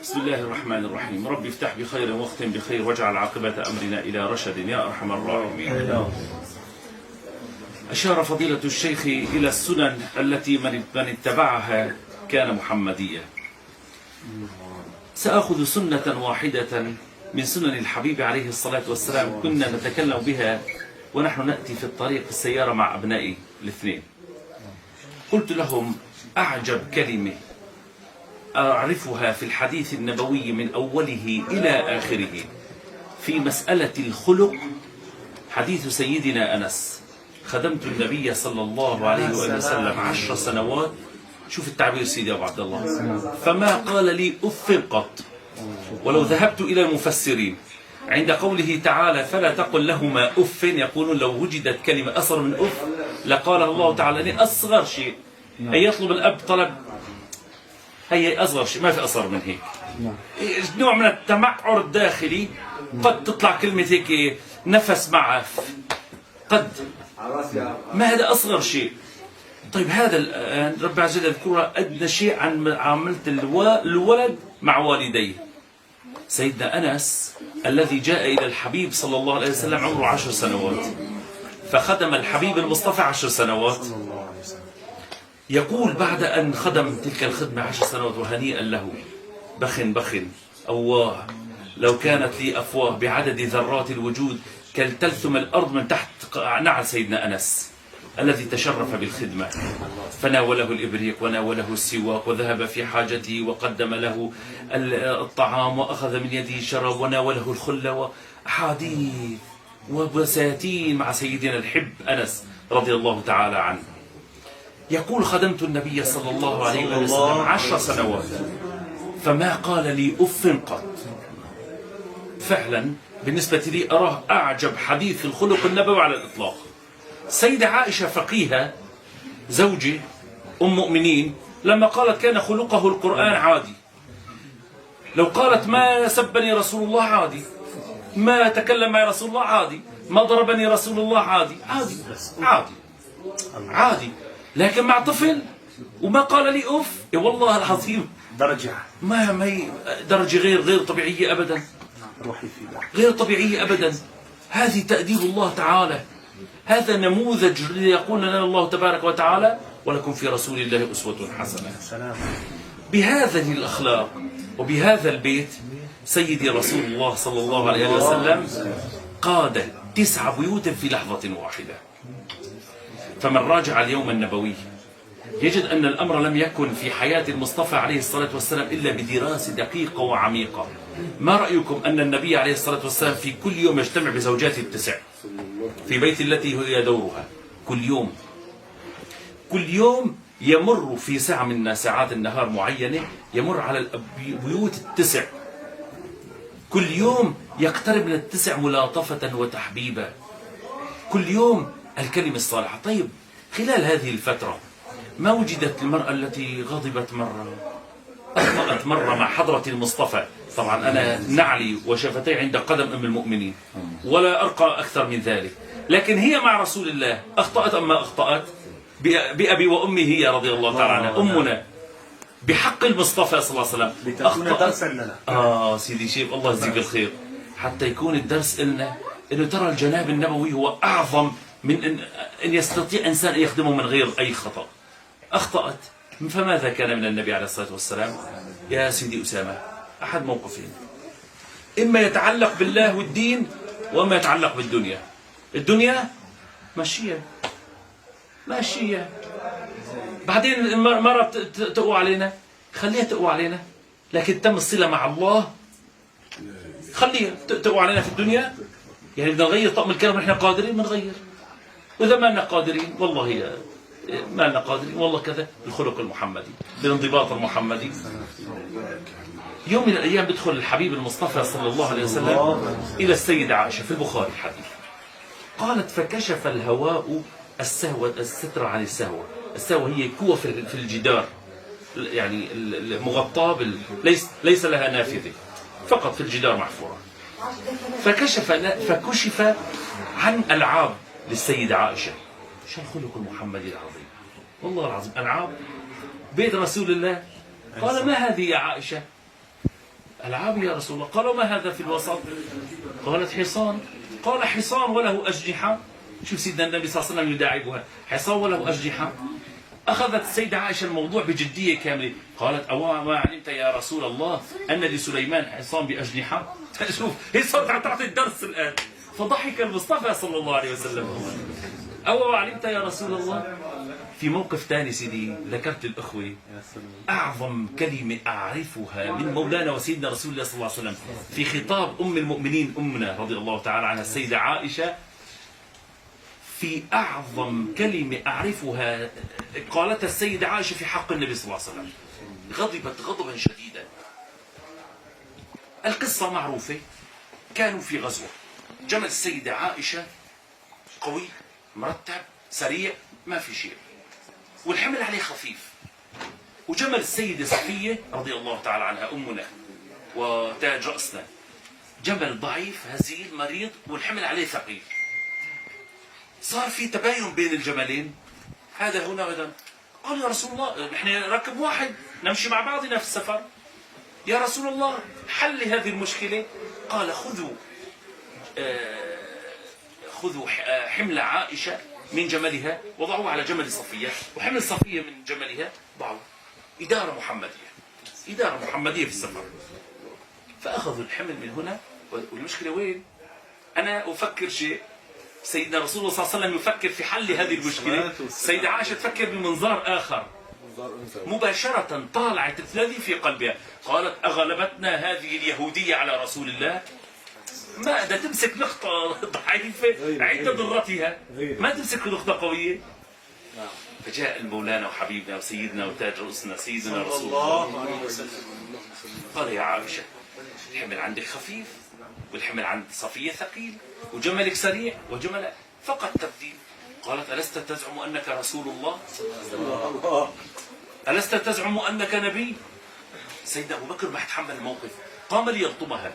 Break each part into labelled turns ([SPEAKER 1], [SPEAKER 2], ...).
[SPEAKER 1] بسم الله الرحمن الرحيم. رب افتح بخير واختم بخير واجعل عاقبة أمرنا إلى رشد يا أرحم الراحمين. أشار فضيلة الشيخ إلى السنن التي من اتبعها كان محمديا. سأخذ سنة واحدة من سنن الحبيب عليه الصلاة والسلام، كنا نتكلم بها ونحن نأتي في الطريق في السيارة مع أبنائي الاثنين. قلت لهم: أعجب كلمة أعرفها في الحديث النبوي من أوله إلى آخره في مسألة الخلق حديث سيدنا أنس: خدمت النبي صلى الله عليه وسلم 10 سنوات. شوف التعبير سيدي أبو عبد الله، فما قال لي أف قط. ولو ذهبت إلى المفسرين عند قوله تعالى: فلا تقل لهما أف، يقولون لو وجدت كلمة أصغر من أف لقال الله تعالى. أني أصغر شيء أن يطلب الأب طلب، هي أصغر شيء، ما في أصغر من هيك. نوع من التمعر الداخلي، قد تطلع كلمة هيك نفس معف، قد ما هذا أصغر شيء. طيب هذا الآن رب عز وجل يذكرها أدنى شيء عن معاملة الولد مع والديه. سيدنا أنس الذي جاء إلى الحبيب صلى الله عليه وسلم عمره 10 سنوات، فخدم الحبيب المصطفى 10 سنوات. يقول بعد أن خدم تلك الخدمة 10 سنوات وهنيئا له: بخ بخ أواه، لو كانت لي أفواه بعدد ذرات الوجود كالتلثم الأرض من تحت نعل سيدنا أنس الذي تشرف بالخدمة. فناوله الإبريق وناوله السواق وذهب في حاجته وقدم له الطعام وأخذ من يده شراب وناوله الخلة وأحاديث وبساتين مع سيدنا الحب أنس رضي الله تعالى عنه. يقول: خدمت النبي صلى الله عليه وسلم 10 سنوات فما قال لي أف قط. فعلا بالنسبة لي أراه أعجب حديث في الخلق النبوي على الإطلاق. سيدة عائشة فقيهة زوجة أم مؤمنين لما قالت كان خلقه القرآن عادي، لو قالت ما سبني رسول الله عادي، ما تكلم معي رسول الله عادي، ما ضربني رسول الله عادي عادي عادي عادي، لكن مع طفل وما قال لي أف، والله العظيم
[SPEAKER 2] درجة
[SPEAKER 1] ما هي درجة غير طبيعية أبدا،
[SPEAKER 2] روحي فيها
[SPEAKER 1] غير طبيعية أبدا. هذه تأديب الله تعالى، هذا نموذج يقول لنا الله تبارك وتعالى: ولكم في رسول الله أسوة حسنة. بهذه الأخلاق وبهذا البيت سيدي رسول الله صلى الله عليه وسلم قاد 9 بيوت في لحظة واحدة. فمن راجع اليوم النبوي يجد أن الأمر لم يكن في حياة المصطفى عليه الصلاة والسلام إلا بدراسة دقيقة وعميقة. ما رأيكم أن النبي عليه الصلاة والسلام في كل يوم يجتمع بزوجاته 9 في بيت التي هي دورها؟ كل يوم، كل يوم يمر في ساعة من ساعات النهار معينة يمر على البيوت 9، كل يوم يقترب من 9 ملاطفة وتحبيبا، كل يوم الكلمة الصالحة. طيب خلال هذه الفترة ما وجدت المرأة التي غضبت مرة، أخطأت مرة مع حضرة المصطفى؟ طبعا أنا نعلي وشفتي عند قدم أم المؤمنين ولا أرقى أكثر من ذلك، لكن هي مع رسول الله أخطأت أم ما أخطأت؟ بأبي وأمي هي رضي الله تعالى عنها، أمنا بحق المصطفى صلى الله عليه وسلم
[SPEAKER 2] لتكون درسا لنا.
[SPEAKER 1] سيدي شيخ الله يجزيك الخير، حتى يكون الدرس لنا إنه ترى الجناب النبوي هو أعظم من أن يستطيع إنسان أن يخدمه من غير أي خطأ. أخطأت، فماذا كان من النبي عليه الصلاة والسلام؟ يا سيدي أسامة، أحد موقفين: إما يتعلق بالله والدين، وإما يتعلق بالدنيا. الدنيا ماشية ماشية، بعدين مرة تقوى علينا، خليها تقوى علينا، لكن تم الصلة مع الله خليها تقوى علينا في الدنيا. يعني بدنا نغير طقم الكلام، نحن قادرين بنغير، وإذا ما لنا قادرين والله ما لنا قادرين والله كذا. الخلق المحمدي، بالانضباط المحمدي. يوم من الأيام بدخل الحبيب المصطفى صلى الله عليه وسلم إلى السيدة عائشة في البخاري الحديث، قالت: فكشف الهواء السهوة، الستر عن السهوة. السهوة هي كوة في الجدار، يعني المغطاة ليس لها نافذة، فقط في الجدار محفورة. فكشف عن ألعاب للسيدة عائشة. شو الخلق المحمدي العظيم، والله العظيم ألعاب بيت رسول الله. قال: ما هذه يا عائشة؟ ألعاب يا رسول الله. قال ما هذا في الوسط؟ قالت حصان. قال حصان وله أجنحة. شوف سيدنا النبي صلى الله عليه وسلم يداعبها، حصان وله أجنحة. أخذت السيدة عائشة الموضوع بجدية كاملة، قالت أو ما علمت يا رسول الله أن لسليمان حصان بأجنحة؟ شوف هي صارت تعطي الدرس الآن. فضحك المصطفى صلى الله عليه وسلم. أو ما علمت يا رسول الله. في موقف ثاني سيدي ذكرت الأخوة أعظم كلمة أعرفها من مولانا وسيدنا رسول الله صلى الله عليه وسلم في خطاب أم المؤمنين أمنا رضي الله تعالى عنها السيدة عائشة، في أعظم كلمة أعرفها قالتها السيدة عائشة في حق النبي صلى الله عليه وسلم. غضبت غضبا شديدا. القصة معروفة، كانوا في غزوة، جمل السيدة عائشة قوي مرتب سريع ما في شيء، والحمل عليه خفيف، وجمل السيدة صفية رضي الله تعالى عنها أمنا وتاج رأسنا جمل ضعيف هزيل مريض والحمل عليه ثقيل. صار في تباين بين الجملين، هذا هنا وهذا. قال يا رسول الله نحن ركب واحد نمشي مع بعضنا في السفر، يا رسول الله حل هذه المشكلة. قال خذوا حمل عائشة من جملها وضعوه على جمل صفية، وحمل صفية من جملها ضعوه. إدارة محمدية، إدارة محمدية في السفر. فأخذوا الحمل من هنا، والمشكلة وين؟ أنا أفكر شيء، سيدنا رسول الله صلى الله عليه وسلم يفكر في حل هذه المشكلة، السيدة عائشة تفكر بمنظار آخر. مباشرة طالعت الذي في قلبها، قالت أغلبتنا هذه اليهودية على رسول الله؟ ما بدها تمسك نقطة ضعيفة عند ضرتها، ما تمسك نقطة قوية. فجاء المولانا وحبيبنا وسيدنا وتاج رؤوسنا سيدنا رسول الله قال يا عائشة الحمل عندك خفيف والحمل عند صفية ثقيل وجملك سريع وجمل فقط تبديل. قالت ألست تزعم أنك رسول الله؟ ألست تزعم أنك نبي؟ سيدنا أبو بكر ما تحمل الموقف، قام ليلطمها.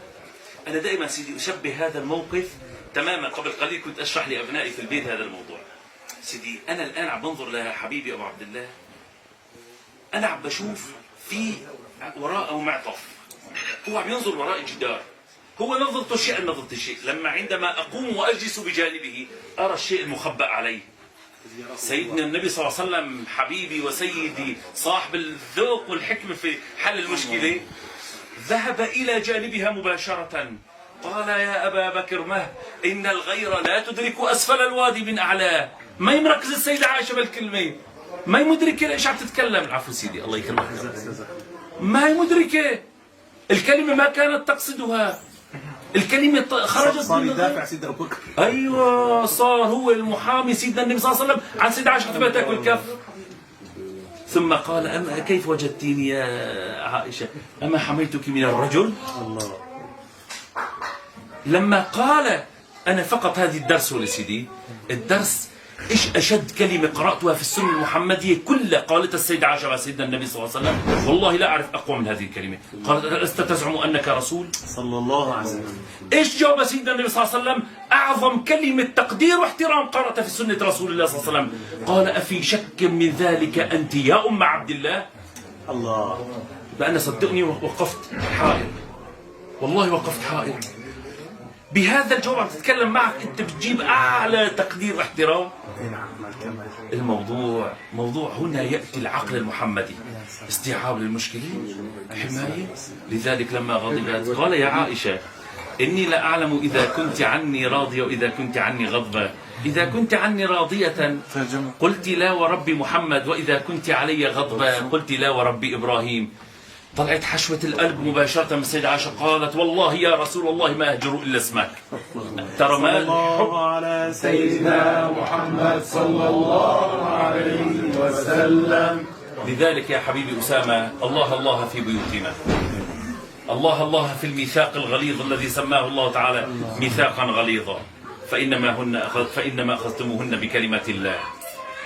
[SPEAKER 1] أنا دائما سيدي أشبه هذا الموقف تماما، قبل قليل كنت أشرح لأبنائي في البيت هذا الموضوع. سيدي أنا الآن عم بنظر لحبيبي أبو عبد الله، أنا عم بشوف في وراءه معطف، هو عم ينظر وراء الجدار، هو نظرته شيء أنا نظرتي شيء. لما عندما أقوم وأجلس بجانبه أرى الشيء المخبأ عليه. سيدنا النبي صلى الله عليه وسلم حبيبي وسيدي صاحب الذوق والحكمة في حل المشكلة، ذهب إلى جانبها مباشرة قال يا أبا بكر مه إن الغير لا تدرك أسفل الوادي من أعلاه. ما يمركز السيدة عائشة بالكلمة، ما يمدركة ليش عم تتكلم. العفو سيدي الله يكرمك، ما يمدركة الكلمة ما كانت تقصدها، الكلمة خرجت
[SPEAKER 2] صار يدافع سيدنا أبو بكر.
[SPEAKER 1] أيوة صار هو المحامي سيدنا النبي صلى الله عليه وسلم عن سيدة عائشة ما تاكل كف. ثم قال أما كيف وجدتيني يا عائشة؟ أما حميتك من الرجل؟
[SPEAKER 2] الله.
[SPEAKER 1] لما قال أنا فقط هذه الدرس يا سيدي، الدرس إيش أشد كلمة قرأتها في السنة المحمدية كلها قالتها السيدة عائشة مع سيدنا النبي صلى الله عليه وسلم، والله لا أعرف أقوى من هذه الكلمة. قالت ألست تزعم أنك رسول؟
[SPEAKER 2] صلى الله عليه وسلم.
[SPEAKER 1] إيش جاوب سيدنا النبي صلى الله عليه وسلم؟ أعظم كلمة تقدير واحترام قرأتها في سنة رسول الله صلى الله عليه وسلم. قال أفي شك من ذلك أنت يا أم عبد الله؟
[SPEAKER 2] الله.
[SPEAKER 1] لأن صدقني وقفت حائر، والله وقفت حائر بهذا الجواب. عم تتكلم معك انت بتجيب اعلى تقدير واحترام. الموضوع موضوع هنا ياتي العقل المحمدي، استيعاب للمشكله، حمايه. لذلك لما غضبت قال يا عائشه اني لا اعلم اذا كنت عني راضيه واذا كنت عني غضبه. اذا كنت عني راضيه قلت لا ورب محمد، واذا كنت علي غضبه قلت لا ورب ابراهيم. طلعت حشوة القلب مباشرة من السيدة عائشة، قالت والله يا رسول الله ما أهجر إلا اسمك. ترى ما
[SPEAKER 2] الله على
[SPEAKER 3] سيدنا محمد صلى الله عليه وسلم.
[SPEAKER 1] لذلك يا حبيبي أسامة، الله الله في بيوتنا، الله الله في الميثاق الغليظ الذي سماه الله تعالى ميثاقا غليظا، فإنما أخذتموهن بكلمة الله.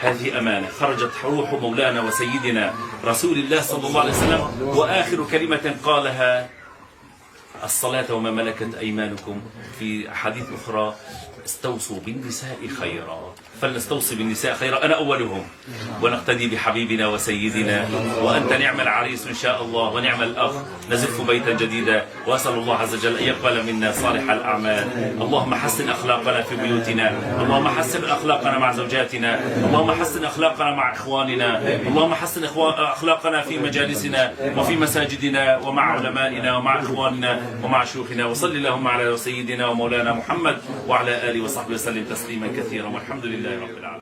[SPEAKER 1] هذه أمانة خرجت روح مولانا وسيدنا رسول الله صلى الله عليه وسلم، وآخر كلمة قالها الصلاة وما ملكت أيمانكم. في أحاديث أخرى استوصوا بالنساء خيرا، فلنستوصي بالنساء خيرا، أنا أولهم، ونقتدي بحبيبنا وسيدنا، وأنت نعم العريس إن شاء الله ونعم الأخ، نزف بيتا جديدا، وأسأل الله عز وجل أن يقبل منا صالح الأعمال. اللهم حسن أخلاقنا في بيوتنا، اللهم حسن أخلاقنا مع زوجاتنا، اللهم حسن أخلاقنا مع إخواننا، اللهم حسن أخلاقنا في مجالسنا وفي مساجدنا ومع علمائنا ومع إخواننا ومع شيوخنا، وصل اللهم على سيدنا ومولانا محمد وعلى آله وصحبه وسلم تسليما كثيرا، والحمد لله رب العالمين.